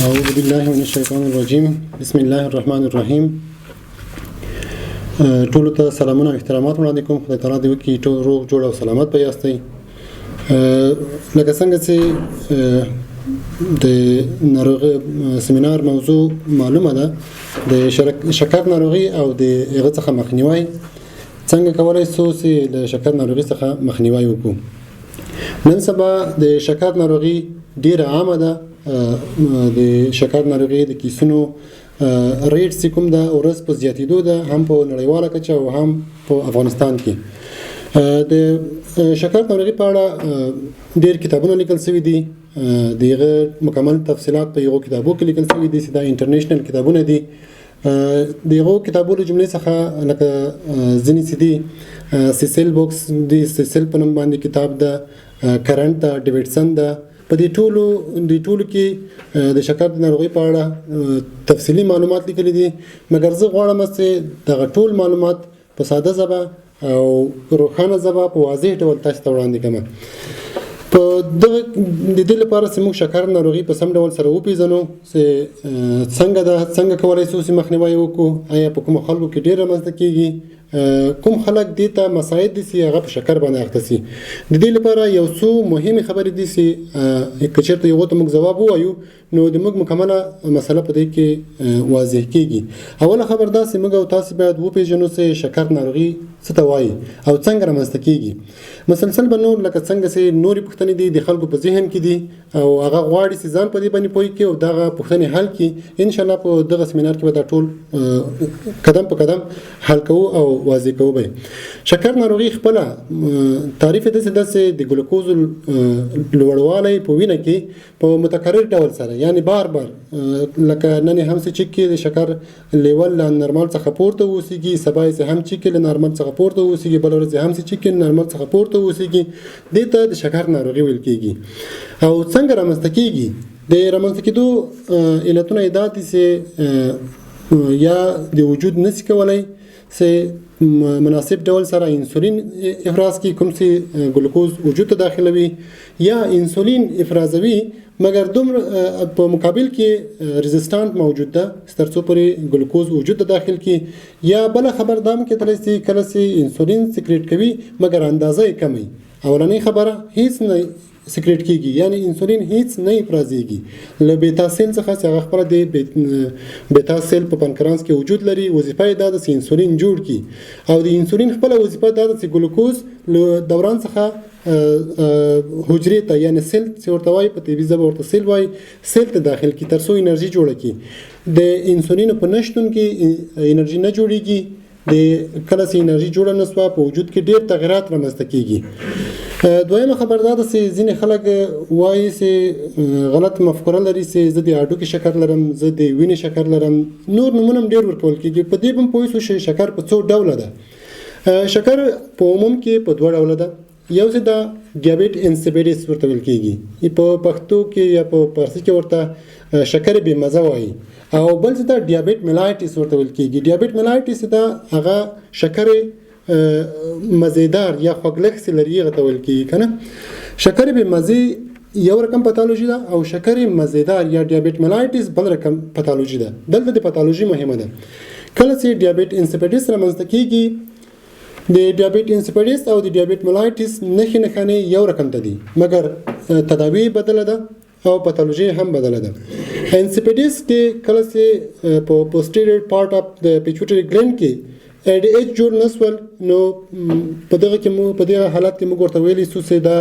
اعوذ بالله من الشیطان الرجیم. بسم الله الرحمن الرحیم. ټولو ته سلامونه او احترامات وړاندې کوم. خدای تعالی دې وکړي ټول روغ جوړ او سلامت به یاستئ. لکه څنګه چې د ناروغي سیمینار موضوع معلومه ده، د شکر ناروغي او د هغه څخه مخنیوی، څنګه کولای سو چې له شکر ناروغي څخه مخنیوی وکړو. نن سبا د شکر ناروغي ډیره عامه ده. د شکر ناروغي د کیسونو rate چې کوم ده ورځ په زیاتېدو ده، هم په نړیواله کچه او هم په افغانستان کې. د شکر ناروغي په اړه ډیر کتابونه لیکل شوي دي. د هغه مکمل تفصیلات په یو کتابو کې لیکل شوي دي چې دا international کتابونه دي. د هغو کتابو له جملې څخه لکه ځینې چې دي، Cecil books دي، سیسل په نوم باندې کتاب ده، کرنټ ده، ډیویډسن ده. په دې ټولو کې د شکر د ناروغۍ په اړه تفصیلي معلومات لیکلي دي. مګر زه غواړم چې دغه ټول معلومات په ساده ژبه او روښانه ژبه په واضح ډول تاسو ته وړاندې کړم. په دغه د دې لپاره چې موږ شکر ناروغي په سم ډول سره وپیژنو چې څنګه ده، څنګه کولای شو چې مخنیوی وکړو، آیا په کومو خلکو کې ډېر رامنځته کېږي، کوم خلک دې ته مساعد دي چې هغه په شکر باندې اخته سي. د دې لپاره یو څو مهمې خبرې دي چې که چېرته یو ته موږ ځواب ووایو نو د موږ مکمله مسله په دې کې واضح کېږي. اوله خبر دا چې موږ او تاسې باید وپېژنو چې شکر ناروغي څه ته وایي او څنګه رامنځته کېږي. مسلسل به نور لکه څنګه چې نورې پوښتنې دي د خلکو په ذهن کې دي او هغه غواړي چې ځان په دې باندې پوه کړي او دغه پوښتنې حل کړي. انشاءالله په دغه سیمینار کې به دا ټول قدم په قدم حل کوو او واضح کوو به. شکر ناروغي خپله تعریف یې داسې ده چې د ګلوکوز لوړوالی په وینه کې په متکرر ډول سره، یعنی بار بار، لکه نن یې هم څه چک کې د شکر level له نرمال څخه پورته اوسېږي، سبا یې هم چک کې له نرمال څخه پورته اوسېږي، بله ورځ یې هم څه چک کې له نرمال څخه پورته اوسېږي، دې ته د شکر ناروغي ویل کېږي. او څنګه رامنځته کېږي؟ د رامنځته کېدو علتونه یې دا دي چې یا د وجود نسي کولی چې مناسب ډول سره انسولین افراز کړي، کوم چې ګلوکوز وجود ته داخلوي، یا انسولین افرازوي مګر دومره په مقابل کې resistant موجود ده تر څو پورې ګلوکوز وجود ته داخل کړي. یا بله خبر دا هم کېدلی شي کله چې انسولین secrete کوي مګر اندازه یې کموي. اولنۍ خبره هیڅ نه secrete کېږي، یعنی انسولین هیڅ نه افرازېږي له beta cell څخه چې هغه خپله د beta cell په پنکرانس کې وجود لري. وظیفه یې دا ده چې انسولین جوړ کړي او د انسولین خپله وظیفه دا ده چې ګلوکوز له دوران څخه حجرې ته، یعنی cell چې ورته وایي، په طبي ژبه ورته cell وایي، cell ته داخل کړي تر څو انرژي جوړه کړي. د انسولین په نشتون کې انرژي نه جوړېږي. د کله چې انرژي جوړه نه سوه په وجود کې ډېر تغیرات رامنځته کېږي. دویمه خبر دا ده چې ځینې خلک وایي چې غلط مفکوره لري چې زه د هډوکي شکر لرم، زه د وینې شکر لرم، نور نومونه هم ډېر ورکول کېږي. په دې به هم پوه سو چې شکر په څو ډوله ده. شکر په عموم کې په دوه ډوله ده. یو څه دا دیابت insipidus ورته ویل کېږي، په پښتو کې یا په فارسي کې ورته شکر بې مزه وایي، او بل څه دا دیابت mellitus ورته ویل کېږي. دیابت mellitus دا هغه شکر مزیدار یا خوږلښت چې لري هغه ته ویل کېږي که نه. شکر بې مزې یو رقم پاتالوژي ده او شکر مزیدار یا دیابت mellitus بل رقم پاتالوژي ده. دلته د پاتالوژي مهمه ده. کله چې دیابت insipidus رامنځته کېږي، د دیابت insipidus او د دیابت mellitus نښې نښانې یو رقم ته دي، مګر تداوي بدله ده او پاتالوژي هم بدله ده. insipidus کې کله چې په posterior part of د pituitary gland کې ADH جوړ نه سول، نو په دغه کې مو په دغه حالت کې موږ ورته ویلی سو چې دا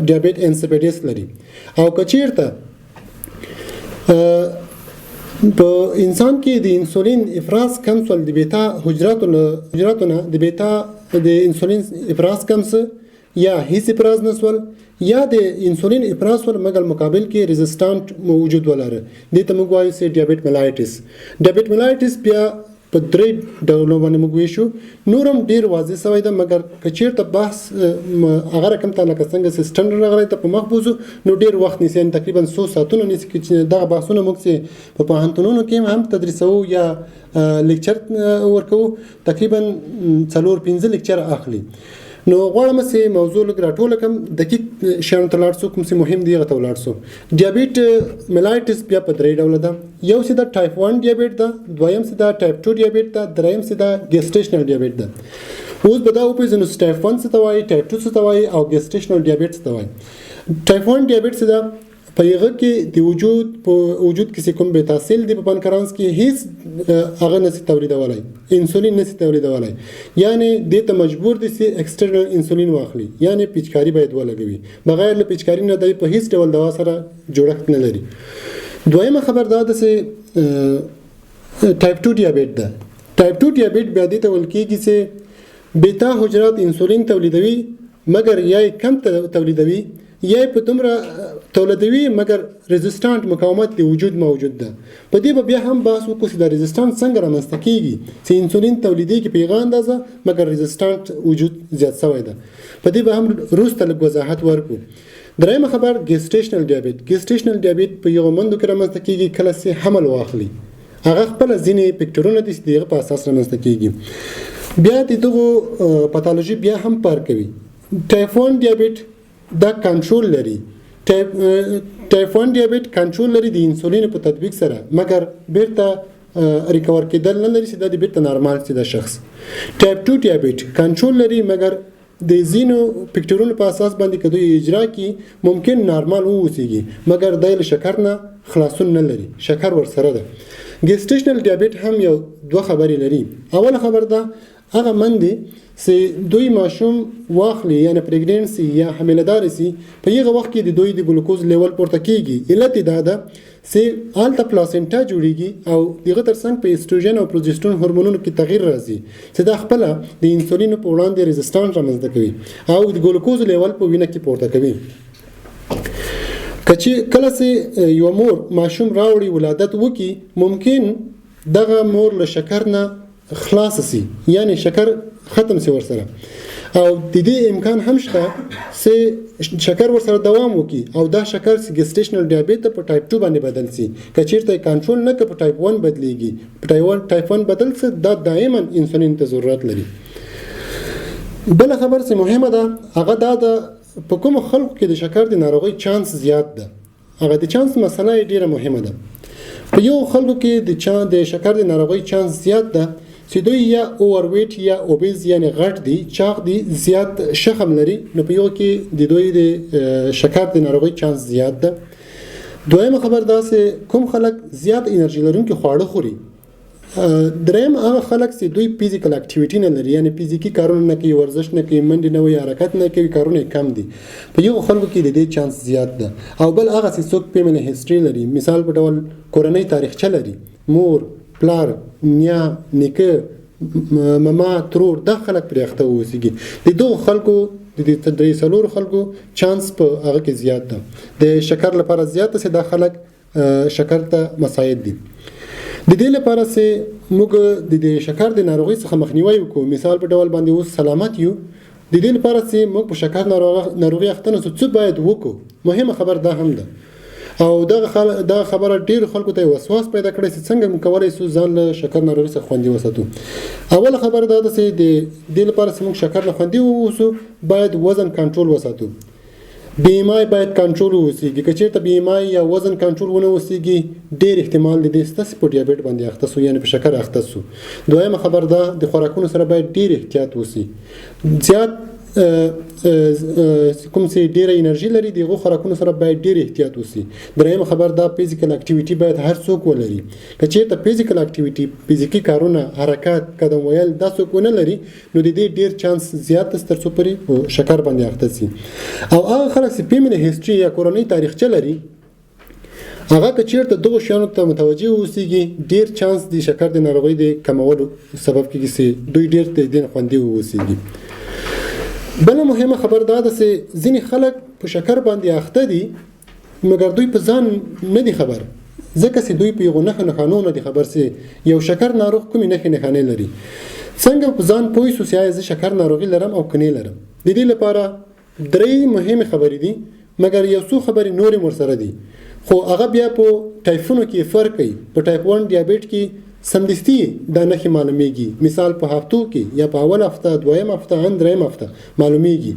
دیابت insipidus لري. او که چیرته په انسان کې د انسولین افراز کم سول، د بیتا حجراتو نه د بیتا د انسولین افراز کم سو یا هیڅ افراز نه سول، یا د انسولین افراز سول مګر مقابل کې resistant موجود ولره، دې ته موږ وایو چې دیابت mellitus. دیابت mellitus بیا په درې ډولو باندې موږ ویشو. نور هم ډېر واضح سوی ده، مګر که چیرته بحث هغه رقم ته لکه څنګه چې سټنډرډ راغلی ته په مخ بوځو نو ډېر وخت نیسي، یعنی تقریبا څو ساعتونه نیسي چې دغه بحثونه موږ چې په پوهنتونونو کې هم تدریسوو یا lecture ورکوو، تقریبا 4-5 lecture اخلي. نو غواړم چې موضوع لږ راټوله کړم، دقیق شیانو ته لاړ سو، کوم چې مهم دی هغه ته ولاړ سو. دیابیټ میلایټس بیا په درې ډوله ده. یو څه ده ټایپ 1 دیابیټ ده، دویم څه ده ټایپ 2 دیابیټ ده، دریم څه ده ګیسټیشنل دیابیټ ده. اوس به دا وپېژنو چې ټایپ 1 څه ته وایي، ټایپ 2 څه ته وایي او ګیسټیشنل دیابیټ څه ته وایي. ټایپ 1 دیابیټ څه ده؟ په هغه کې د وجود په وجود کې چې کوم بیتا سیل دی په پنکرانس کې هیڅ هغه نسی تولیدولای، انسولین نسی تولیدولای، یعنی دې ته مجبور دی چې اکسټرنل انسولین واخلي، یعنی پیچکاری باید ولګوي، بغیر له پیچکاری نه دی په هیڅ ډول دوا سره جوړښت نه لري. دویمه خبر دا ده چې ټایپ 2 دیابت ده. ټایپ 2 دیابت بیا دې ته ویل کېږي چې بیتا حجرات انسولین تولیدوي، مګر یا یې کم تولیدوي یا یې په دومره تولیدوي مګر resistant مقاومت د وجود موجود ده. په دې به بیا هم بحث وکړو چې دا resistant څنګه رامنځته کېږي چې انسولین تولیدېږي په هغه اندازه مګر resistant وجود زیات شوی ده. په دې به هم وروسته لږ وضاحت ورکړو. درېیمه خبر gestational دیابت. gestational دیابت په یو مندو کې رامنځته کېږي کله چې حمل واخلي، هغه خپله ځینې فکټورونه دي چې د هغه په اساس رامنځته کېږي. بیا د دغو پاتالوژي بیا هم فرق کوي. ټایپ 1 دیابت دا کنټرول لري، ټایپ 1 دیابت کنټرول لري د انسولین په تطبیق سره، مګر بیرته recover کېدل نه لري چې دا د بیرته نارمل سي د شخص. ټایپ 2 دیابت کنټرول لري مګر د ځینو فکټورونو په اساس باندې که دوی اجرا کړي ممکن نارمل واوسېږي، مګر دی له شکر نه خلاصون نه لري، شکر ورسره ده. gestational دیابت هم یو دوه خبرې لري. اوله خبر ده هغه مندې چې دوی ماشوم واخلي یعنی pregnant سي یا حامله دار سي، په هغه وخت کې د دوی د ګلوکوز لیول پورته کېږي. علت یې دا ده چې هلته placenta جوړېږي او د هغه ترڅنګ په استروژن او پروجسترون هورمونونو کې تغییر راځي چې دا خپله د انسولین په وړاندې resistance رامنځته کوي او د ګلوکوز لیول په وینه کې پورته کوي. که چې کله چې یوه مور ماشوم راوړي ولادت وکړي، ممکن دغه مور له شکر نه خلاصه سي، یعنی شکر ختم سي ورسره، او د دې امکان هم شته چې شکر ورسره دوام وکړي او دا شکر چې gestational دیابت په ټایپ 2 باندې بدل سي، که چیرته یې کنټرول نه کړي په ټایپ 1 بدلیږي، په ټایپ 1 بدل سي دا دائما انسولین ته ضرورت لري. بله خبر چې مهمه ده هغه دا ده په کومو خلکو کې د شکر د ناروغۍ چانس زیات ده، هغه د چانس مسله یې ډېره مهمه ده. په یو خلکو کې د شکر د ناروغۍ چانس زیات ده چې دوی یا overweight یا obese یعنی غټ دي، چاغ دي، زیات شخم لري، نو په یو کې د دوی د شکر د ناروغۍ چانس زیات ده. دویمه خبر دا چې کوم خلک زیات انرژي لرونکي خواړه خوري. دریم هغه خلک چې دوی physical activity نه لري، یعنی فزیکي کارونه نه کوي، ورزش نه کوي، منډې نه وهي، حرکت نه کوي، کارونه یې کم دي، په یو خلکو کې د دې چانس زیات ده. او بل هغه چې څوک family history لري، مثال په ډول کورنۍ تاریخچه لري، مور، پلار، نیا، نیکه، ماما، ترور، دا خلک پرې اخته واوسېږي. د دغو خلکو د دې درې څلورو خلکو چانس په هغه کې زیات ده، د شکر لپاره زیات ده چې دا خلک شکر ته مساعد دي. د دې لپاره چې موږ د دې شکر د ناروغۍ څخه مخنیوی وکړو، مثال په ډول باندې اوس سلامت یو، د دې لپاره چې موږ په شکر ناروغي اخته نه شو څه باید وکړو، مهمه خبر دا هم ده. او دغه خبره ډېرو خلکو ته وسواس پیدا کړی چې څنګه موږ کولی شو ځان له شکر ناروغي څخه خوندي وساتو. اوله خبره دا ده چې د دې لپاره چې موږ شکر نه خوندي واوسو باید وزن کنټرول وساتو. BMI باید کنټرول واوسېږي. که چېرته BMI یا وزن کنټرول ونه اوسېږي ډېر احتمال دی ستاسې په دیابت باندې اخته سو، یعنی په شکر اخته سو. دویمه خبر ده د خوراکونو سره باید ډېر احتیاط وسي. زیات کوم چې ډېره انرژي لري د هغو خوراکونو سره باید ډېر احتیاط وسي. درېیمه خبر دا physical activity باید هر څوک ولري. که چېرته physical activity، فزیکي کارونه، حرکت، قدم ویل دا څوک ونه لري نو د دې ډېر چانس زیات دی تر څو پورې په شکر باندې اخته سي. او هغه خلک چې family history یا کورنۍ تاریخچه لري هغه که چېرته دغو شیانو ته متوجه واوسېږي ډېر چانس د شکر د ناروغۍ د کمولو سبب کېږي چې دوی ډېر د دې نه خوندي واوسېږي. بله مهمه خبر دا ده چې ځینې خلک په شکر باندې اخته دي مګر دوی په ځان نه دي خبر، ځکه چې دوی په هغو نښو نښانو نه دي خبر چې یو شکر ناروغ کومې نښې نښانې لري. څنګه په ځان پوه شو چې آیا زه شکر ناروغي لرم او که نه لرم؟ د دې لپاره درې مهمې خبرې دي، مګر یو څو خبرې نورې هم ورسره دي، خو هغه بیا په ټایپونو کې فرق کوي. په ټایپ 1 دیابت کې سمدستي دا نښې معلومیږي، مثال په هفتو کې یا په اول هفته، دویم هفته، ان دریم هفته معلومیږي.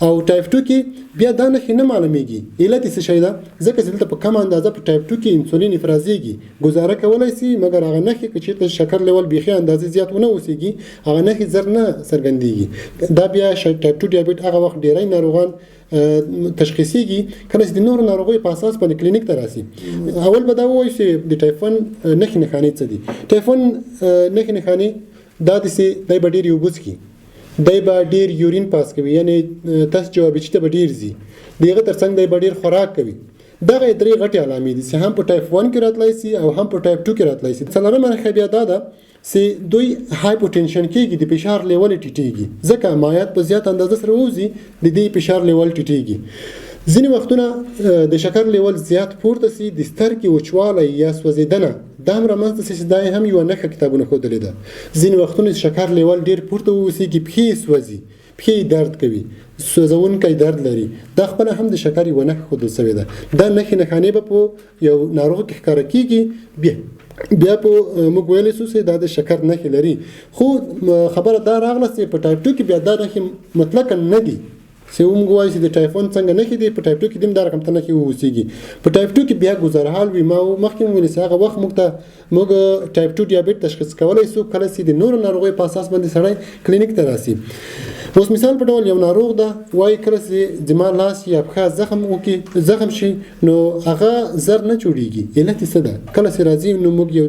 او ټایپ 2 کې بیا دا نښې نه معلومیږي. علت یې څه شی ده؟ ځکه چې دلته په کمه اندازه په ټایپ 2 کې انسولین افرازیږي، ګزاره کولای سي، مګر هغه نښې که چیرته شکر لیول بیخي اندازې زیات ونه اوسیږي، هغه نښې زر نه څرګندیږي. دا بیا ټایپ 2 دیابت هغه وخت ډیری ناروغان تشخیصیږي کله چې د نورو ناروغیو په اساس باندې کلینیک ته راسي. اول به دا ووایو چې د ټایپ 1 نښې نښانې څه دي. ټایپ 1 نښې نښانې دا دي چې دی به ډېرې اوبه څښي، دی به ډېر یورین پاس کوي، یعنې تاسو جوابچي ته به ډېر ځي، د هغه ترڅنګ دی به ډېر خوراک کوي. دغه درې غټې علامې دي چې هم په ټایپ 1 کې راتلای سي او هم په ټایپ 2 کې راتلای سي. څلورمه نښه بیا دا ده چې دوی hypotension کېږي، د فشار لیول یې ټیټېږي، ځکه مایعات په زیاته اندازه سره ووځي، د دې فشار لیول ټیټېږي. ځینې وختونه د شکر لیول زیات پورته سي، د سترګې وچوالی یا سوځېدنه دا هم رامنځته سي چې دا یې هم یوه نښه کتابونو ښودلې ده. ځینې وختونه چې شکر لیول ډېر پورته واوسېږي، پښې یې سوځي، پښې یې درد کوي، سوځونکی درد لري، دا خپله هم د شکر یوه نښه ښودل سوې ده. دا نښې نښانې به په یو ناروغ کې ښکاره کېږي، بیا په موږ ویلی سو چې دا د شکر نښې لري. خو خبره دا راغله چې په ټایپ 2 کې بیا دا نښې مطلقاً نه دي، چې موږ وایو چې د ټایپ 1 څنګه نښې دي، په ټایپ 2 کې دیم دا رقم ته نښې واوسېږي. په ټایپ 2 کې بیا ګذرحال وي. ما مخکې هم ویل چې هغه وخت موږ ټایپ 2 دیابت تشخیص کولی سو کله چې د نورو ناروغیو په اساس باندې سړی کلینیک ته راسي. اوس مثال په ډول یو ناروغ ده، وایي کله چې زما لاس یا پښه زخم وکړي، زخم شي، نو هغه زر نه جوړیږي. علت یې څه ده؟ کله چې راځي نو موږ یو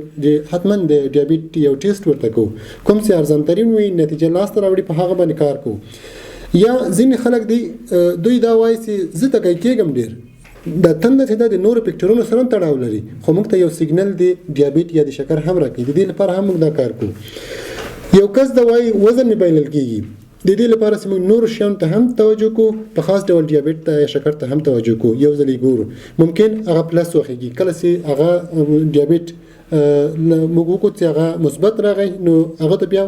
حتما د دیابت یو ټیسټ ورته کوو، کوم چې ارزان ترین وي، نتیجه لاسته راوړي، په هغه باندې کار کوو. یا ځینې خلک دي، دوی دا وایي چې زه تږی کېږم ډېر، دا تنده چې ده د نورو فکټورونو سره هم تړاو لري، خو موږ ته یو سیګنل دی دیابت یا د شکر هم راکوي، د دې لپاره هم موږ دا کار کوو. یو کس دا وایي وزن مې بایلل کېږي، د دې لپاره چې موږ نورو شیانو ته هم توجه کوو، په خاص ډول دیابت ته یا شکر ته هم توجه کوو. یو ځل یې ګورو، ممکن هغه پلس وخېږي، کله چې هغه دیابت موږ وکړو چې هغه مثبت راغی، نو هغه ته بیا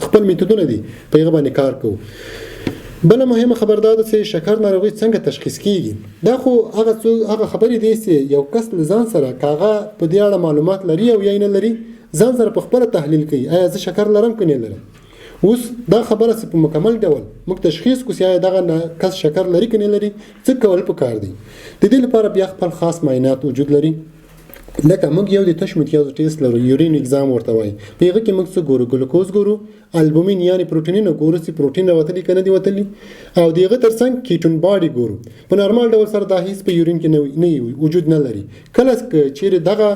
خپل میتودونه دي په هغه باندې کار کوو. بله مهمه خبر دا ده چې شکر ناروغي څنګه تشخیص کیږي. دا خو هغه خبرې دي چې یو کس له ځان سره که هغه په دې اړه معلومات لري او یا یې نه لري، ځان سره په خپله تحلیل کوي، آیا زه شکر لرم که نه لرم. اوس دا خبره چې په مکمل ډول موږ تشخیص کړو چې آیا دغه کس شکر لري که نه لري، څه کول پکار دي. د دې لپاره بیا خپل خاص معاینات وجود لري. لکه موږ یو د تش متیازو ټیسټ لرو، یورین اگزام ورته وایي. په هغه کې موږ څه ګورو؟ ګلوکوز ګورو، البومین یعنی پروټینونه ګورو چې پروټین راوتلي که نه دي وتلي، او د هغه ترڅنګ کیټون باډي ګورو. په نارمل ډول سره دا هیڅ په یورین کې نه وجود نه لري. کله که چیرې دغه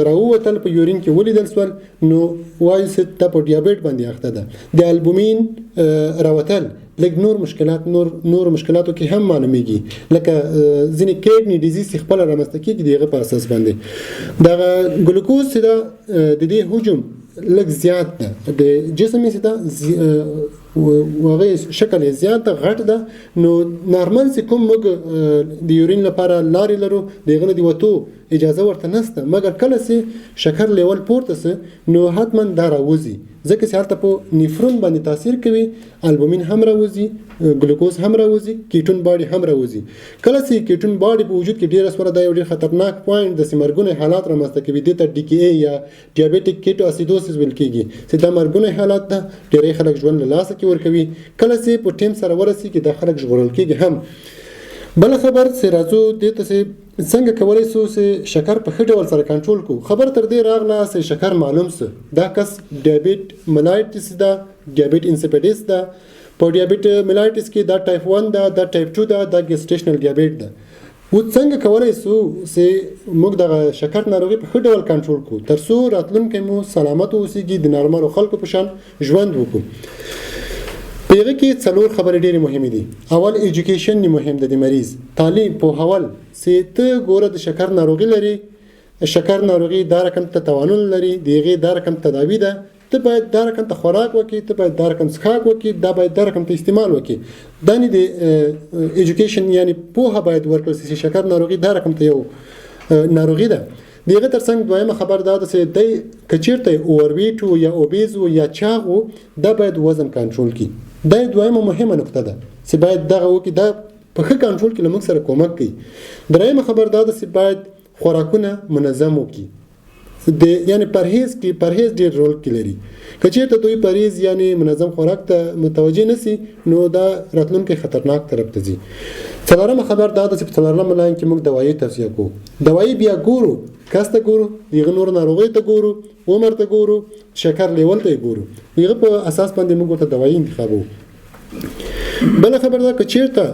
راووتل په یورین کې ولیدل سول، نو وایو چې دا په دیابت باندې اخته ده. د البومین راوتل لږ نور مشکلات، نور مشکلاتو کې هم معلومیږي، لکه ځینې kidney disease چې خپله رامنځته کېږي د هغه په اساس باندې. دغه ګلوکوز چې ده، د دې حجم لږ زیات ده، د جسم یې چې ده، هغه شکل یې زیات ده، غټ ده. نو نارمل چې کوم موږ د یورین لپاره لارې لرو، د هغه نه د وتو اجازه ورته نشته، مګر کله چې شکر لیول پورته سي نو حتما دا راوځي، ځکه چې هلته په نیفرون باندې تاثیر کوي، البومین هم راوځي، ګلوکوز هم راوځي، کیټون باډي هم راوځي. کله چې کیټون باډي په وجود کې ډېره سوله، دا یو ډېر خطرناک پوینټ دی چې مرګونی حالات رامنځته کوي. دې ته ډي کی ای یا ډیابیټیک کیټو اسیدوسیس ویل کېږي، چې دا مرګونی حالات ده، ډېری خلک ژوند له لاسه کې ورکوي. کله چې په ټیم سره ورسېږي دا خلک ژغورل کېږي هم. بله خبر چې راځو دې ته چې څنګه کولی سو چې شکر په ښه ډول سره کنټرول کړو. خبر تر دې راغله چې شکر معلوم سو، دا کس ډیابیټ ملایټس ده، ډیابیټ انسیپیډس ده. په ډیابیټ ملایټس کې دا ټایپ 1 ده، دا ټایپ 2 ده، دا ګیسټیشنل ډیابیټ ده. اوس څنګه کولی سو چې موږ دغه شکر ناروغي په ښه ډول کنټرول کړو، تر څو راتلونکی مو سلامت واوسېږي، د نارملو خلکو په شان ژوند وکړو. په هغه کې څلور خبرې ډېرې مهمې دي. اول ایجوکیشن یې مهم دی، د مریض تعلیم، پوهول چې ته ګوره د شکر ناروغي لري، شکر ناروغي دا رقم ته توانونه لري، د هغې دا رقم تداوي ده، ته باید دا رقم ته خوراک وکړې، ته باید دا رقم څښاک وکړې، دا باید دا رقم ته استعمال وکړې. دا نه د ایجوکیشن یعنی پوهه باید ورکړل شي چې شکر ناروغي دا رقم ته یو ناروغي ده. د هغه ترڅنګ دویمه خبر دا ده چې دی که چیرته اوورویټ و یا اوبیز و یا چاغ و، دا باید وزن کنټرول کړي. دا یې دویمه مهمه نقطه ده چې باید دغه وکړي، دا په ښه کنټرول کې له موږ سره کومک کوي. درېیمه خبر دا ده چې باید خوراکونه منظم وکړي. د یعنی پرهیز کې پرهیز ډیر رول کې لري. که چیرته دوی پرهیز یعنی منظم خوراک ته متوجه نسی نو دا راتلونکی خطرناک طرف ته ځي. څلورمه خبر دا ده چې په څلورمه لاین کې موږ دوایي توصیه کوو. دوایي بیا ګورو، کس ته ګورو، د هغه نورو ناروغیو ته ګورو، عمر ته ګورو، شکر لیول ته یې ګورو، د هغه په اساس باندې موږ ورته دوایي انتخابوو. بله خبر دا که چیرته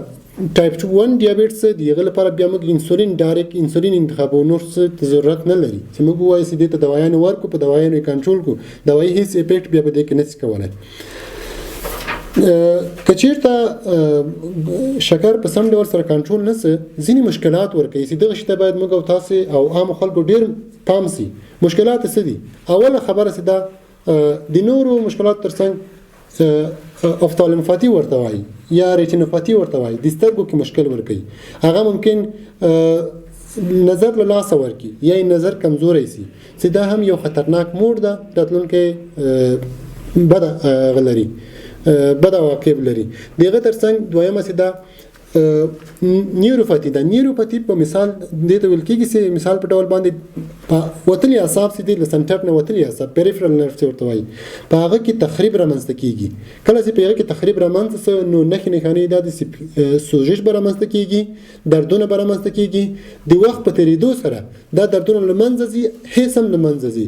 ټایپ 1 دیابیټس د هغه لپاره بیا موږ انسولین ډایرکټ انسولین انتخابوو، نور څه ته ضرورت نه لري چې موږ ووایو چې دې ته دوایانې ورکړو، په دوایانو یې کنټرول کړو، دوایي هیڅ افیکټ بیا په دې کې نشي کولی. که چیرته شکر په سم ډول سره کنټرول نه سي ځینې مشکلات ورکوي چې دغه شي ته باید موږ او تاسې او عامو خلکو ډېر پام سي. مشکلات څه دي؟ اوله خبره چې دا د نورو مشکلاتو ترڅنګ افتالمفاتي ورته وایي یا ریټینوپاتي ورته وایي، د سترګو کې مشکل ورکوي، هغه ممکن نظر له لاسه ورکړي یا یې نظر کمزوری سي چې دا هم یو خطرناک موډ ده، راتلونکی بده هغه لري، بد عواقب لري. د هغه ترڅنګ دویمه چې دا نیوروپاتي ده. نیوروپاتي په مثال دې ته ویل کېږي چې مثال په ډول باندې په وتلي اعصاب چې دي، له سنټر نه وتلي اعصاب peripheral nerve چې ورته وایي، په هغه کې تخریب رامنځته کېږي. کله چې په هغه کې تخریب رامنځته سو نو نښې نښانې دا دي چې سوزش به رامنځته کېږي، دردونه به رامنځته کېږي. د وخت په تېرېدو سره دا دردونه له منځه ځي، حس هم له منځه ځي.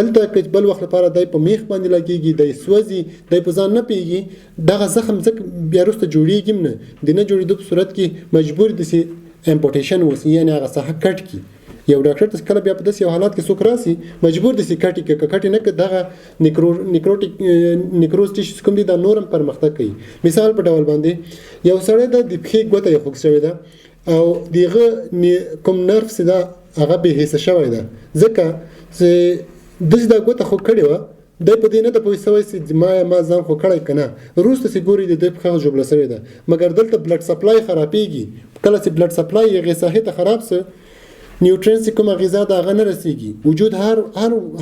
دلته که بل وخت لپاره دی په میخ باندې لګېږي، دی سوځي، دی په ځان نه پوهېږي، دغه زخم ځکه بیا وروسته جوړېږي هم نه. د نه جوړېدو په صورت کې مجبور دي چې amputation وسي، یعنې هغه ساحه کټ کړي. یو ډاکټر ته کله بیا په داسې یو حالت کې څوک راسي مجبور دي چې کټ یې کړي، که کټ یې نه کړي دغه necrotic necrosis tissues کوم دي دا نور هم پرمختګ کوي. مثال په ډول باندې یو سړی ده د پښې ګوته یې خوږ شوې ده او د هغه کوم nerve چې ده هغه بې حسه شوی ده، ځکه چې داسې دا ګوته خوږ کړې وه، دی په دې نه ده پوه سوی چې ما ځان خو کړی که نه. وروسته چې ګوري د دوی پښه ژوبله سوې ده، مګر دلته blood supply خرابېږي. کله چې blood supply یې هغې ساحې ته خراب سو، nutrients چې کومه غذا ده هغه نه رسېږي. وجود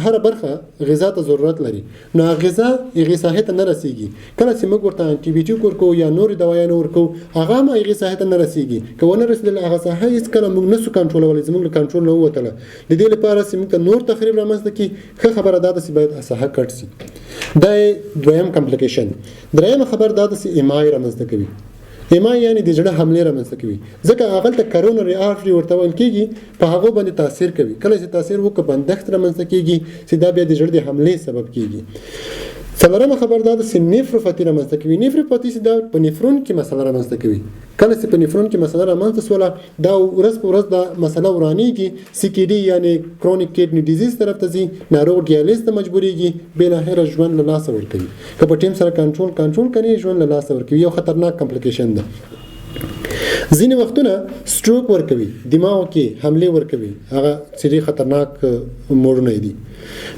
هره برخه غذا ته ضرورت لري، نو هغه غذا هغې ساحې ته نه رسېږي. کله چې موږ ورته انټي بیوټیک ورکوو یا نورې دوایانې ورکوو، هغه هم هغې ساحې ته نه رسېږي. که ونه رسېدل هغه ساحه هېڅکله موږ نه سو کنټرولولی، زموږ له کنټرول نه ووتله. د دې لپاره چې موږ ته نور تخریب رامنځته کړي، ښه خبره دا ده چې باید ساحه کټ سي. دا یې دویم complication. درېیمه خبر دا ده چې MI رامنځته کوي. MI یعنی د زړه حملې رامنځته کوي، ځکه هغلته coronary artery ورته ویل کېږي، په هغو باندې تاثیر کوي. کله چې تاثیر وکړي بندښت رامنځته کېږي چې دا بیا د زړه د حملې سبب کېږي. څلورمه خبر دا ده چې nephropathy رامنځته کوي. nephropathy چې دا په نفرون کې مسله رامنځته کوي. کله چې په نفرون کې مسله رامنځته سوله، دا ورځ په ورځ دا مسله ورانیږي، CKD یعنی chronic kidney disease طرف ته ځي، ناروغ dialysis ته مجبوریږي، بالاخره ژوند له لاسه ورکوي. که په ټیم سره کنټرول کني ژوند له لاسه ورکوي. یو خطرناک complication ده. ځینې وختونه stroke ورکوي، دماغ کې حملې ورکوي، هغه چې ډېر خطرناک موډونه دي.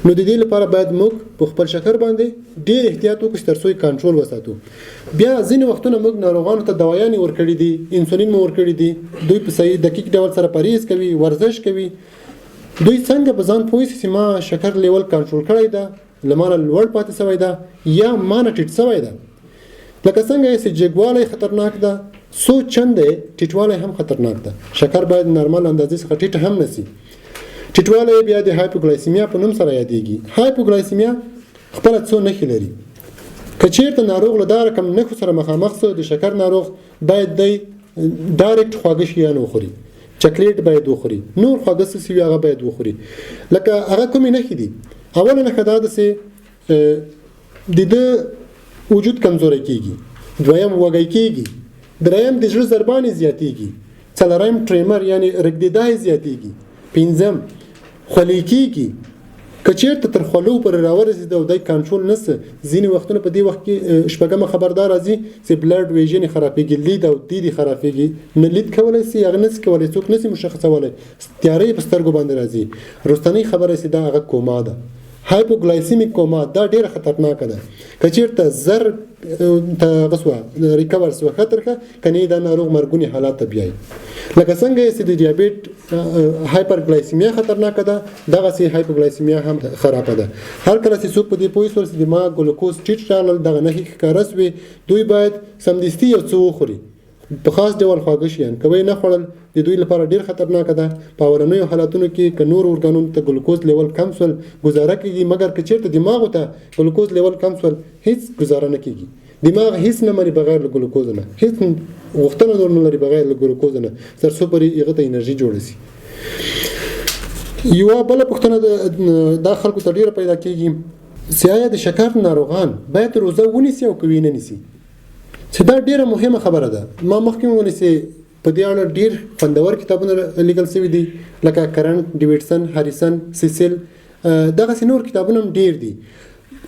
نو د دې لپاره باید موږ په خپل شکر باندې ډېر احتیاط وکړو چې تر څو یې کنټرول وساتو. بیا ځینې وختونه موږ ناروغانو ته دوايانې ورکړي دي، انسولین مو ورکړي دي، دوی په صحیح دقیق ډول سره پرهیز کوي، ورزش کوي. دوی څنګه په ځان پوه شي چې ما شکر level کنټرول کړی ده، له ما نه لوړ پاتې سوی ده یا ما نه ټیټ سوی ده؟ لکه څنګه یې چې جګوالی خطرناک ده، څو چنده ټیټوالی هم خطرناک ده. شکر باید نرمال اندازې څخه ټیټ هم نه سي. ټیټوالی بیا د hypoglycemia په نوم سره یادېږي. hypoglycemia خپله څو نښې لري. که چیرته ناروغ له دا رقم نښو سره مخامخ سو، د شکر ناروغ باید دی direct خواږه شیان وخوري، چاکلیټ باید وخوري، نور خواږه څه چې وي هغه باید وخوري. لکه هغه کومې نښې دي؟ اوله نښه دا ده چې د ده وجود کمزوری کیږي، دویم وږی کیږي، دریم د زړه ضربان یې زیاتیږي، څلورم tremor یعنی رږدېدا یې زیاتیږي، پنځم خولې کیږي. که چیرته تر خولو پورې راورسېده او دی کنټرول نه سه، ځینې وختونه په دې وخت کې شپږمه خبر دا راځي چې blurred vision یې خرابېږي، لید او دید یې خرابېږي، نه لید کولی سي، هغه نه سي کولی، څوک نه سي مشخصولی، تیاره یې په سترګو باندې راځي. وروستنۍ خبره چې دا هغه کوما ده، hypoglycemic coma، دا ډېره خطرناکه ده. که چیرته زر ته هغه سوه، recover سوه، ښه تر ښه، که نه دا ناروغ مرګوني حالت ته بیایي. لکه څنګه یې چې د دیابت hyperglycemia خطرناکه ده، دغسې hypoglycemia هم خرابه ده. هر کله چې څوک په دې پوه سول چې د ما ګلوکوز ټیټ راغلل، دغه نښې ښکاره سوې، دوی باید سمدستي یو څه وخوري، په خاص ډول خواږه شیان که ویې نه خوړل د دوی لپاره ډیر خطرناکه ده. په اولنیو حالتونو کې که نور ارګانونو ته ګلوکوز لیول کم سول ګزاره کیږي، مګر که چیرته دماغو ته ګلوکوز لیول کم سول هیڅ ګزاره نه کیږي. دماغ هیڅ نه مني بغیر له ګلوکوز نه، هیڅ غوښتنه نور نه لري بغیر له ګلوکوز نه، تر څو پورې هغه ته انرژي جوړه سي. یوه بله پوښتنه دا خلکو ته ډیره پیدا کیږي چې آیا د شکر ناروغان باید روزه ونیسي او که ویې نه نیسي؟ چې دا ډیره مهمه خبره ده. ما مخکې وویل چې په دې اړه ډیر خوندور کتابونه لیکل شوي دي، لکه کرن، ډیویډسن، هاریسن، سیسیل، دغسې نور کتابونه هم ډیر دي.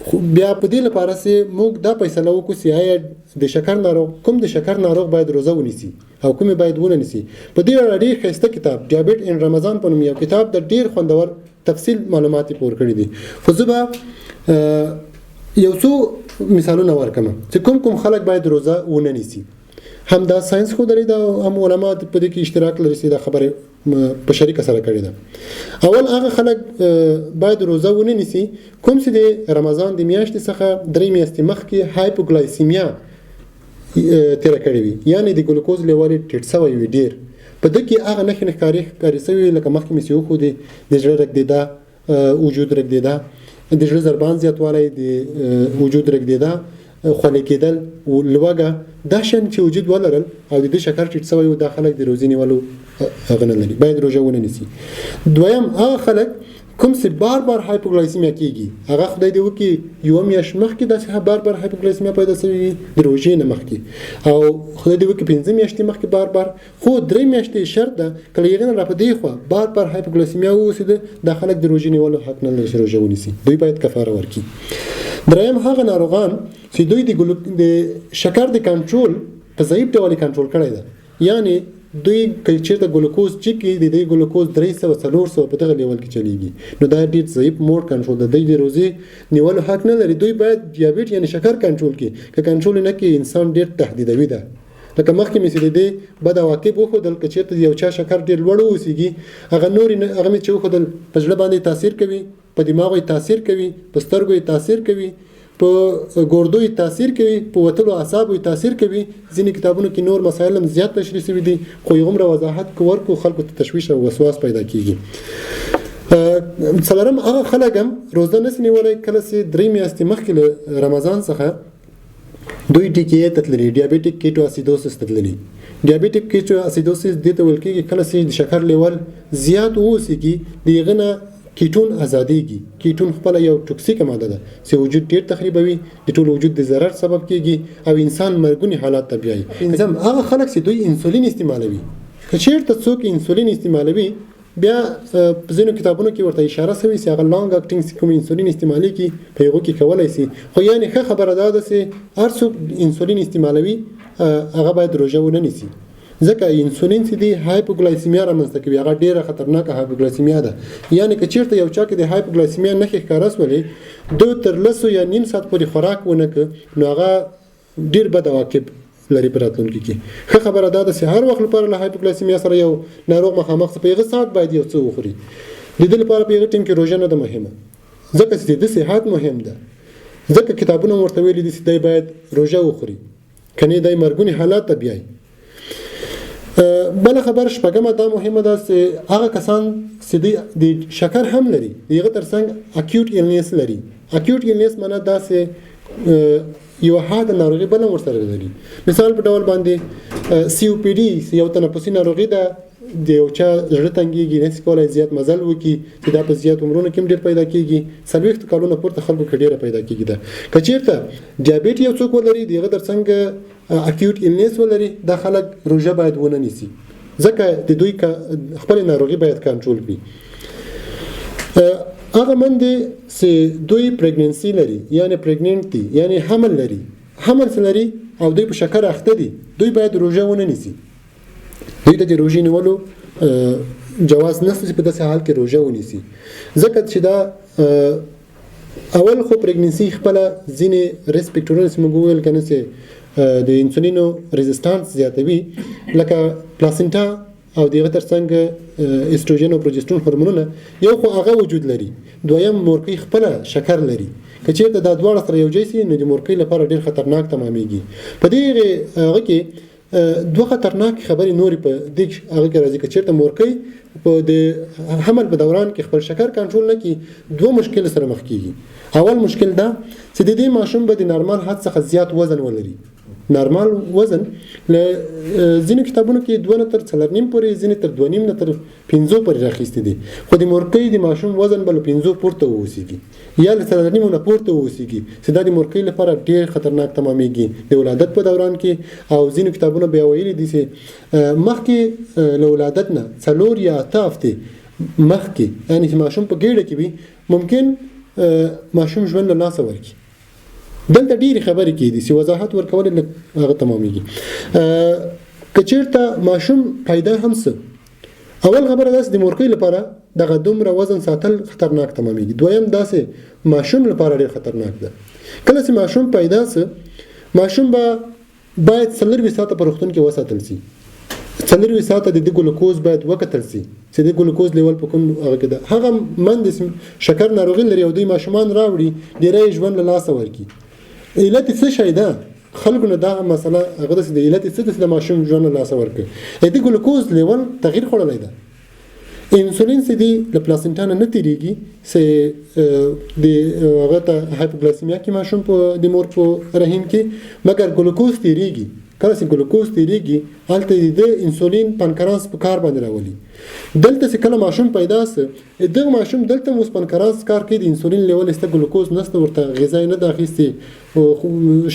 خو بیا په دې لپاره چې موږ دا فیصله وکړو چې آیا د شکر ناروغ کوم د شکر ناروغ باید روزه ونیسي او کوم یې باید ونه نیسي، په دې اړه ډیر ښایسته کتاب ډیابټ ان رمضان په نوم یو کتاب د ډیر خوندور تفصیل معلومات یې په ورکړي دي. خو زه به یو څو مثالونه ورکړم چې کوم کوم خلک باید روزه ونه نیسي. هم دا ساينس ښودلې ده او هم علما په دې کې اشتراک لري چې دا خبره په شریکه سره کړې ده. اول هغه خلک باید روزه ونه نیسي کوم چې د رمضان د میاشتې څخه 3 میاشتې مخکې هایپوګلایسیمیا تېره کړې وي، یعنې د ګلوکوز لیول یې ټیټ سوی وي ډېر. په ده کې هغه نښې نښکارې ښکارې سوي وي لکه مخکې مې چې وښودې، د زړه رګدېدا، وجود رګدېدا، د زړه ضربان زیاتوالی، د وجود رګدېدا، خولې کېدل، لوږه، دا شیان چې وجود ولرل او د ده شکر ټیټ سوی و، دا خلک د روزې نیولو هغه نه لري، باید روژه ونه نیسي. دویم هغه خلک کوم چې بار بار هایپوګلایسیمیا کیږي، هغه خدای دې وکړي یوه میاشت مخکې داسې بار بار هایپوګلایسیمیا پیدا سوي وي د روژې نه مخکې، او خدای دې وکړي 5 میاشتې مخکې بار بار، خو 3 میاشتې یې شرط ده که له هغې نه را په دې خوا بار بار هایپوګلایسیمیا واوسېده، دا خلک د روژې نیولو حق نه لري چې روژه ونیسي، دوی باید کفاره ورکړي. دریم هغه ناروغان چې دوی د شکر د کنټرول په ضعیف ډول یې کنټرول کړی ده، یعنې دوی که چېرته ګلوکوز چک کړي د دوی ګلوکوز 300 400 په دغه لیول کې چلیږي، نو دا ډېر ضعیف موډ کنټرول ده، دوی د روزې نیولو حق نه لري. دوی باید دیابت یعنې شکر کنټرول کړي، که کنټرول یې نه کړي انسان ډېر تهدیدوي ده. لکه مخکې مې چې د دې بد عواقب وښودل، که چېرته یو چا شکر ډېر لوړ واوسېږي، هغه نورې هغه مې چې وښودل په زړه باندې تاثیر کوي، په دماغو یې تاثیر کوي، په سترګو یې تاثیر کوي، په ګوردو یې تاثیر کوي، په وتلو اعصابو یې تاثیر کوي. ځینې کتابونو کې نور مسایل هم زیات تشریح شوي دي، خو هغومره وضاحت که ورکړو خلکو ته تشویش او وسواس پیدا کیږي. څلورم هغه خلک هم روزه نسي نیولی کله چې 3 میاشتې مخکې له رمضان څخه دوی ډي کې ای ته تللي، ډیابیټیک کیټو اسیدوسس ته تللي. ډیابیټیک کیټو اسیدوسس دې ته ویل کېږي کله چې د شکر لیول زیات واوسېږي، د هغه نه کیټون ازادېږي. کیټون خپله یو ټوکسیکه ماده ده چې وجود ډېر تخریبوي، د ټول وجود د ضرر سبب کېږي او انسان مرګوني حالات ته بیایي. پنځم هغه خلک چې دوی انسولین استعمالوي، که چېرته څوک انسولین استعمالوي بیا په ځینو کتابونو کې ورته اشاره سوې چې هغه لانګ اکټینګ چې کوم انسولین استعمالېږي په هغو کې کولی سي، خو یعنې ښه خبره دا ده چې هر څوک انسولین استعمالوي هغه باید روژه ونه نیسي، ځکه انسولین چې دی هایپوګلایسیمیا رامنځته کوي، هغه ډېره خطرناکه هایپوګلایسیمیا ده. یعنې که چېرته یو چا کې د هایپوګلایسیمیا نښې ښکاره سولې، ده تر 10 یا نیم ساعت پورې خوراک ونه کړ، نو هغه ډېر بد عواقب لري په راتلونکي کې. ښه خبره دا ده چې هر وخت لپاره له هایپوګلایسیمیا سره یو ناروغ مخامخ سي، په هغه ساعت باید یو څه وخوري. د دې لپاره په هغه ټیم کې روژه نه ده مهمه، ځکه چې د ده صحت مهم ده. ځکه کتابونه ورته ویلي دي چې دی باید روژه وخوري، کنې دی مرګوني حالات ته بیایي. بله خبره شپږمه دا مهمه ده چې هغه کسان چې دوی د شکر هم لري، د هغه ترڅنګ اکیوټ ایلنس لري. اکیوټ ایلنس معنا دا چې یوه حاده ناروغي بله هم ورسره لري. مثال په ډول باندې سی او پی ډي یو تنفسي ناروغي ده، د یو چا زړه تنګېږي، نشي کولی زیات مزل وکړي، چې دا په زیات عمرونو کې هم ډېر پیدا کېږي، 40 کالونه پورته خلکو کې ډېره پیدا کېږي. ده که چېرته دیابت یو څوک ولري، د هغه ترڅنګ اکیوټ ایلنس ولري، دا خلک روژه باید ونه نیسي، ځکه د دوی خپلې ناروغي باید کنټرول کړي. هغه مندې چې دوی پریګننسي لري، یعنې پریګننټ دي، یعنې حمل لري، حمل څه لري او دوی په شکر اخته دي، دوی باید روژه ونه نیسي. دوی ته د روژې نیولو جواز نشته چې په داسې حال کې روژه ونیسي، ځکه چې دا اول خو پریګننسي خپله ځینې ریسک فکټورونه چې موږ وویل که نه چې د انسولینو ریزیسټانس زیاتوي، لکه پلاسنټا او د هغه ترڅنګ استروژن او پروجسترون هورمونونه، یو خو هغه وجود لري، دویم مورکۍ خپله شکر لري. که چېرته دا دواړه سره یو ځای سي نو د مورکۍ لپاره ډېر خطرناک تمامېږي. په دې هغه کې دوه خطرناک خبرې نورې په دې هغه کې راځي، که چېرته مورکۍ په د حمل په دوران کې خپل شکر کنټرول نه کړي، دوه مشکل سره مخ کیږي. اول مشکل دا چې د دې ماشوم به د نارمل حد څخه زیات وزن ولري. نارمل وزن له ځینو کتابونو کې 2 نه تر 4.5 پورې، ځینې تر 2.5 نه تر 5 پورې راخیستي دي، خو د مورکۍ د ماشوم وزن به له 5 پورته واوسېږي یا له 4.5 نه پورته واوسېږي، چې دا د مورکۍ لپاره ډېر خطرناک تمامېږي د ولادت په دوران کې. او ځینو کتابونو بیا ویلي دي چې مخکې له ولادت نه 4 یا 8 هفتې مخکې، یعنې چې ماشوم په ګېډه کې وي، ممکن ماشوم ژوند له لاسه ورکړي. دلته ډېرې خبرې کېدي چې وضاحت ورکول لږ هغه تمامېږي. که چېرته ماشوم پیدا هم سه، اول خبره داسې د مورکۍ لپاره دغه دومره وزن ساتل خطرناک تمامېږي. دویم داسې ماشوم لپاره ډېر خطرناک ده. کله چې ماشوم پیدا سه، ماشوم به باید 24 ساعته په روغتون کې وساتل سي. 24 ساعته د ده ګلوکوز باید وکتل سي چې د ګلوکوز لیول په کوم هغه کې ده. هغه مندې شکر ناروغي لري او دوی ماشومان راوړي، ډېری یې ژوند له لاسه ورکړي. علت یې څه شی ده؟ خلکو نه دا مسله هغه داسې د علت یې څه ده چې د ماشوم ژوند له لاسه ورکړي؟ د ده ګلوکوز لیول تغییر خوړلی ده. انسولین چې دی له پلاسنټا نه نه تېرېږي، چې د هغه ته هایپوګلایسیمیا کې ماشوم په د مور په رحم کې، مګر ګلوکوز تېرېږي. کله چې ګلوکوز تېرېږي، هلته د ده انسولین پنکراس په کار باندې راولي. دلته چې کله ماشوم پیدا سه، دغه ماشوم دلته اوس پنکراس کار کوي، د انسولین لیول شته، ګلوکوز نشته، ورته غذا یې نه ده اخیستې،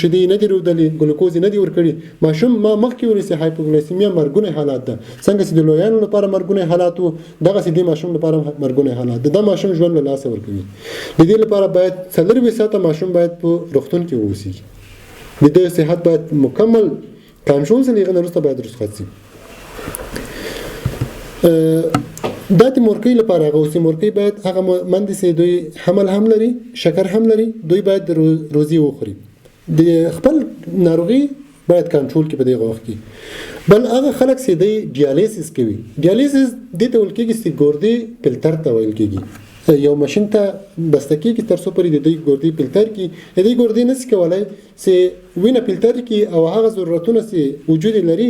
شیدې یې نه دي رودلې، ګلوکوز یې نه دي ورکړي. ماشوم ما مخکې ویل چې هایپوګلایسیمیا مرګونی حالات ده. څنګه چې د لویانو لپاره مرګونی حالات و، دغسې دې ماشوم لپاره هم مرګونی حالات ده. دا ماشوم ژوند له لاسه ورکوي. د دې لپاره باید 24 ساعته ماشوم باید په روغتون کې واوسېږي. د ده صحت باید مکمل کنټرول سي، له هغه نه وروسته باید رخصت سي. دا د مورکۍ لپاره هغه اوسي. مورکۍ باید هغه مندې چې دوی حمل هم لري، شکر هم لري، دوی باید روزي وخوري، د خپل ناروغي باید کنټرول کړي په دې وخت کې. بل هغه خلک چې دوی ډیالیسس کوي، ډیالیسس دې ته ویل کېږي چې ګردې فلتر ته ویل کېږي. یو ماشین ته بسته کېږي تر څو پورې د دوی ګردې فلتر کړي. د دوی ګردې نه سي کولی چې وینه فلتر کړي او هغه ضرورتونه چې وجود یې لري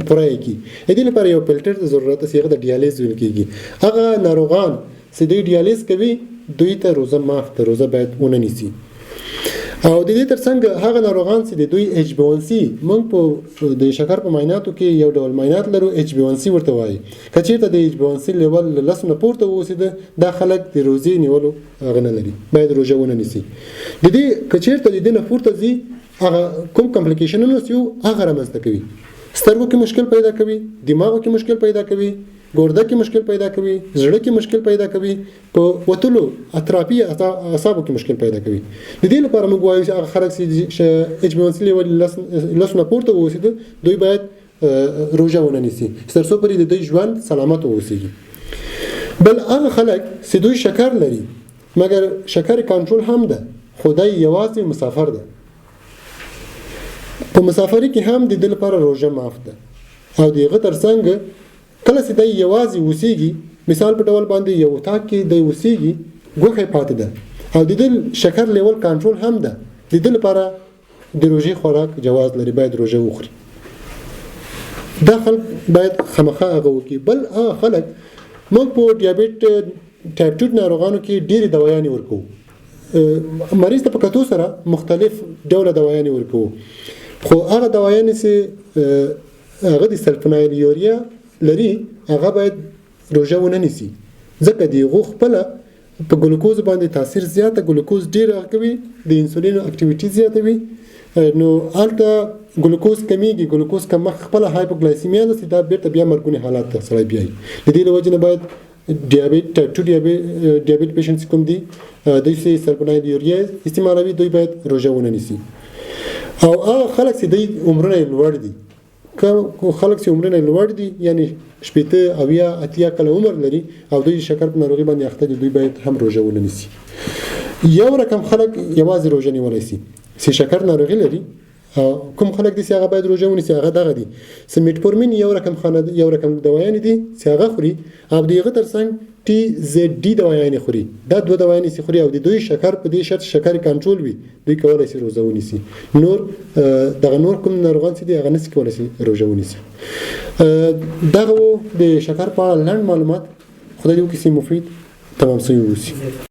پوره یې کړي. د دې لپاره یو فلتر ته ضرورت چې هغه د ډیالیز ویل کېږي. هغه ناروغان چې دوی ډیالیز کوي، دوی ته روزه معاف ده، روزه باید ونه نیسي. او د دې ترڅنګ هغه ناروغان چې د دوی ایچ بي 1 سي، موږ په د شکر په معایناتو کې یو ډول معاینات لرو، ایچ بي 1 سي ورته وایي. که چېرته د ایچ بي 1 سي لیول له 10 نه پورته واوسېده، دا خلک د روزې نیولو هغه نه لري، باید روژه ونه نیسي. د دې که چېرته د دې نه پورته ځي، هغه کوم کمپلیکیشنونه چې وو هغه رامنځته کوي. سترګو کې مشکل پیدا کوي، دماغو کې مشکل پیدا کوي، ګرده کې مشکل پیدا کوي، زړه کې مشکل پیدا کوي، په وتلو اطرافي اعصابو کې مشکل پیدا کوي. د دې لپاره موږ وایو چې هغه خلک چې ایچ بي 1 سي لیول 10 نه پورته واوسېده، دوی باید روژه ونه نیسي تر څو پورې د دوی ژوند سلامت واوسېږي. بل هغه خلک چې دوی شکر لري، مګر شکر کنټرول هم ده، خو دی یوازې مسافر ده. په مسافري کې هم د ده لپاره روژه معاف ده. او د هغه ترڅنګ کله چې دی یوازې اوسېږي، مثال په ډول باندې یو اتاق کې دی اوسېږي، غوښه یې پاتې ده او د ده شکر لیول کنټرول هم ده، د ده لپاره د روژې خوراک جواز لري، باید روژه وخوري. دا خلک باید خامخا هغه وکړي. بل هغه خلک موږ په دیابت ټایپ 2 ناروغانو کې ډېرې دوایانې ورکوو. مریض ته په کتو سره مختلف ډوله دوایانې ورکوو، خو هغه دوایانې چې هغه د سلفونایل یوریا لري، هغه باید روژه ونه نیسي، ځکه د هغو خپله په ګلوکوز باندې تاثیر زیاته، ګلوکوز ډېر هغه کوي، د انسولین اکټیویټي زیاتوي، نو هلته ګلوکوز کمیږي، ګلوکوز کمښت خپله هایپوګلایسیمیا ده چې دا بیرته بیا مرګوني حالت ته سړی بیایي. د دې له وجې نه باید دیابت ټایپ 2 دیابت پیشنټس کوم دي، دوی چې سلفونایل یوریا استعمالوي، دوی باید روژه ونه نیسي. او هغه خلک چې دوی عمرونه یې لوړ دي، خلک چې عمرونه یې لوړ دي، یعنې 60، 70، 80 کاله عمر لري او دوی شکر په ناروغي باندې اخته دي، دوی باید هم روژه ونه نیسي. یو رقم خلک یوازې روژه نیولی سي چې شکر ناروغي لري، کوم خلک دي چې هغه باید روژه ونیسي هغه دغه دي چې میټفورمین یو رقم خانه یو رقم دوايانې دي چې هغه خوري او د هغه ترڅنګ ټي زیډ ډي دوايانې خوري، دا دوه دوايانې چې خوري او د دوی شکر په دې شرط شکر کنټرول وي دوی کولای شي روزه ونیسي. نور دغه نور کوم ناروغان چې دي هغه نشي کولای شي روژه ونیسي. دغه وو د شکر په اړه لنډ معلومات. خدای دې وکړي چې مفید تمام شوي اوسي.